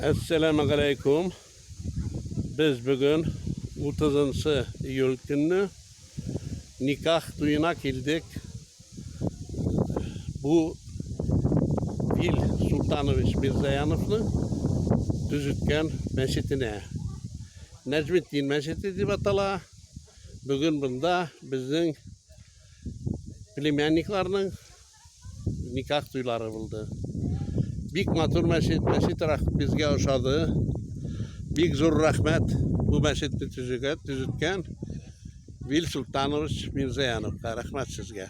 Әссәламу галәйкүм. Без бүген 30 июль көнне никах туена килдек. Бу Вил Султанович Мирзаяновны төзеткән мәчетенә. Нәҗметдин мәчете дип атала. Бүген монда безнең племянникларның никах туйлары булды. Бик матур мәчет, мәчет безгә ошады. Бик зур рәхмәт бу мәчетне төзегән, төзеткән Вил Султанович Мирзаяновка. Рәхмәт сезгә.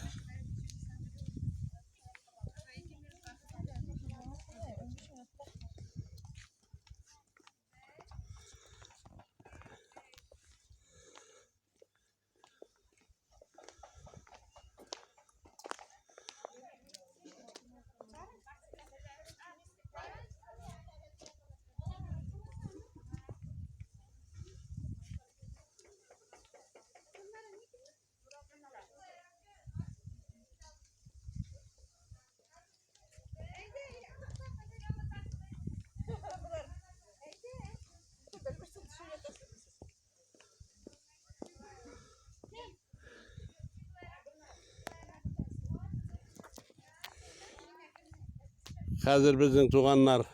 Хәзер безнең туганнар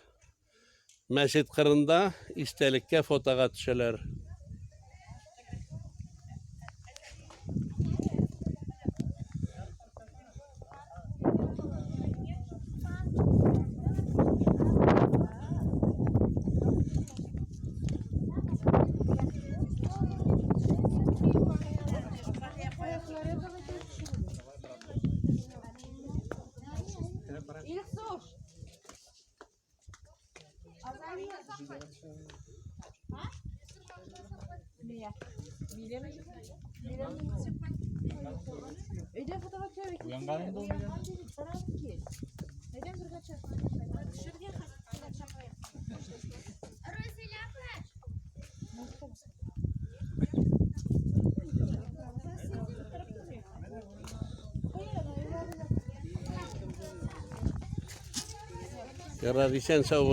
мәчет кырында истәлеккә фотога төшәләр. Ярар, исән сау бул.